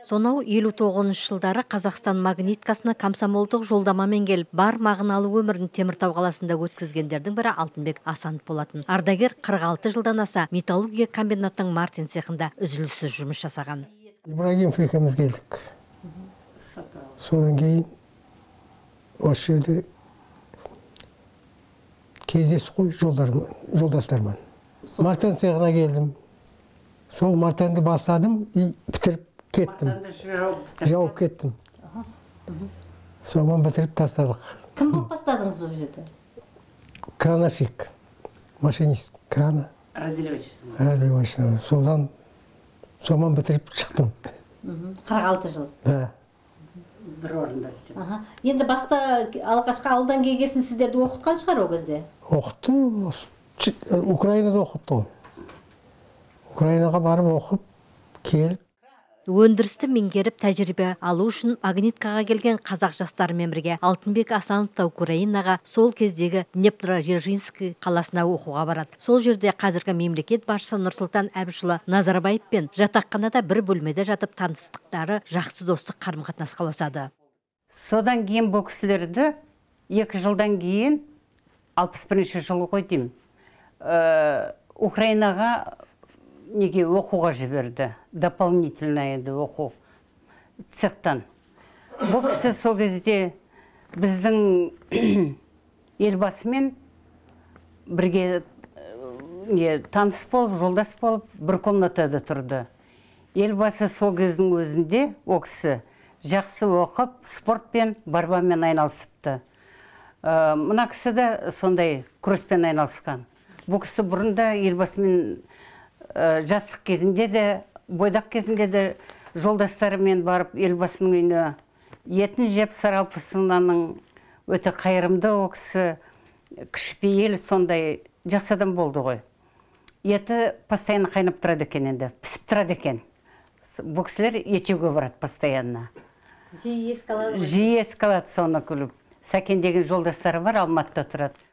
Сонау 59 жылдары Қазақстан магниткасына комсомолдық жолдамамен келіп, бар мағыналы өмірін Теміртау қаласында өткізгендердің бірі Алтынбек Асанов болатын. Ардагер 46 жылдан аса металлургия комбинатының мартен цехында үзіліссіз жұмыс жасаған. Ибрагимов екеуміз келдік. Содан кейін осы жерде кездесіп қой жолдастармен. Мартен цехына келдім. Сол мартенді бастадым и бітіріп кеттім. Жауып кеттім. Соған бітіріп тастадық. Кім болып бастадыңыз ол жерде? Крановщик, машинист крана. Разливочный. Содан соған бітіріп шықтым. 46 жыл. Да. Бір орында істедім. Енді баста алғашқы ауылдан келгесін сіздерді оқытқан шығар ол кезде? Оқытты. Украинада оқытты ғой. Украинаға барып оқып, келіп. Өндірісті меңгеріп тәжірибе алу үшін магниткаға келген қазақ жастарымен бірге Алтынбек Асанов та Украинаға сол кездегі Днепродзержинск қаласына оқуға барады. Сол жерде қазіргі мемлекет басшысы Нұрсұлтан Әбішұлы Назарбаевпен жатақханада бір бөлмеде жатып таныстықтары жақсы достық қарым-қатынасқа ұласады. Содан кейін бұл кісілерді 2 жылдан кейін, 61 жылы ғой деймін, Украинаға неге оқуға жіберді, дополнительно енді оқу цехтан. Бұл кісі сол кезде біздің елбасымен бірге таныс болып, жолдас болып, бір комнатада тұрды. Елбасы сол кездің өзінде ол кісі жақсы оқып, спортпен, борьбамен айналысыпты. Мына кісі де сондай күреспен айналысқан. Бұл кісі бұрын да елбасымен жастық кезінде де, бойдақ кезінде де жолдастарымен барып елбасының үйіне етін жеп, саралпысының өте қайырымды ол кісі, кішіпейіл, сондай жақсы адам болды ғой. Еті постоянно қайнап тұрады екен енді, пісіп тұрады екен. Бұл кісілер ет жеуге барады постоянно. Жиі еске алады. Жиі еске алады соны күліп. Сәкен деген жолдастары бар, Алматыда тұрады.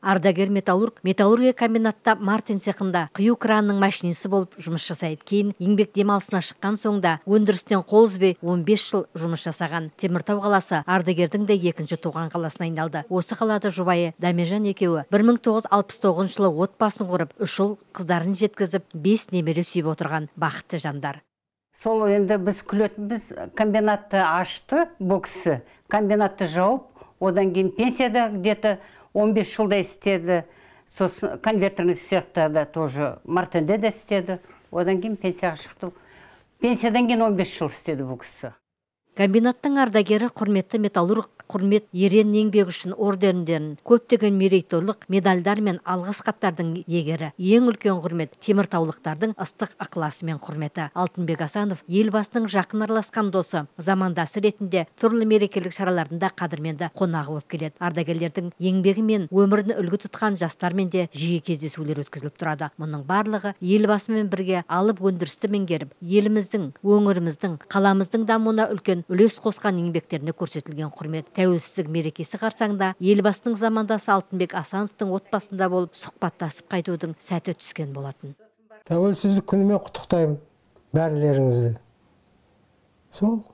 Ардагер металлург металлургия комбинатта мартен цехында құю кранының машинисі болып жұмыс жасайды. Кейін еңбек демалысына шыққан соң да өндірістен қол үзбей 15 жыл жұмыс жасаған. Теміртау қаласы ардагердің де екінші туған қаласына айналды. Осы қалада жұбайы Дәмежан екеуі 1969 жылы отбасын құрып, 3 ұл қыздарын жеткізіп, 5 немере сүйіп отырған бақытты жандар. Сол енді біз күлетінбіз, комбинатты ашты бұл кісі, комбинатты жауып, одан кейін пенсияда где-то 15 жылдай істеді, сосын конвертерный цехта да тоже мартенде де істеді, одан кейін пенсияға шықты. Пенсиядан кейін 15 жыл істеді бұл кісі. Комбинаттың ардагері құрметті металлург құрмет ерен еңбегі үшін ордендерін, көптеген мерейтойлық медальдар мен алғыс хаттардың иегері. Ең үлкен құрмет теміртаулықтардың ыстық ықыласы мен құрметі. Алтынбек Асанов елбасының жақын араласқан досы, замандасы ретінде түрлі мерекелік шараларында қадірменді қонағы болып келеді. Ардагерлердің еңбегі мен өмірін үлгі тұтқан жастармен де жиі кездесулер өткізіліп тұрады. Мұның барлығы елбасымен бірге алып өндірісті меңгеріп, еліміздің, өңіріміздің, қаламыздың дамуына үлкен үлес қосқан еңбектеріне көрсетілген құрмет. Тәуелсіздік мерекесі қарсаңында елбасының замандасы Алтынбек Асановтың отбасында болып сұхбаттасып қайтудың сәті түскен болатын. Тәуелсіздік күнімен құттықтаймын бәрілеріңізді. Сол.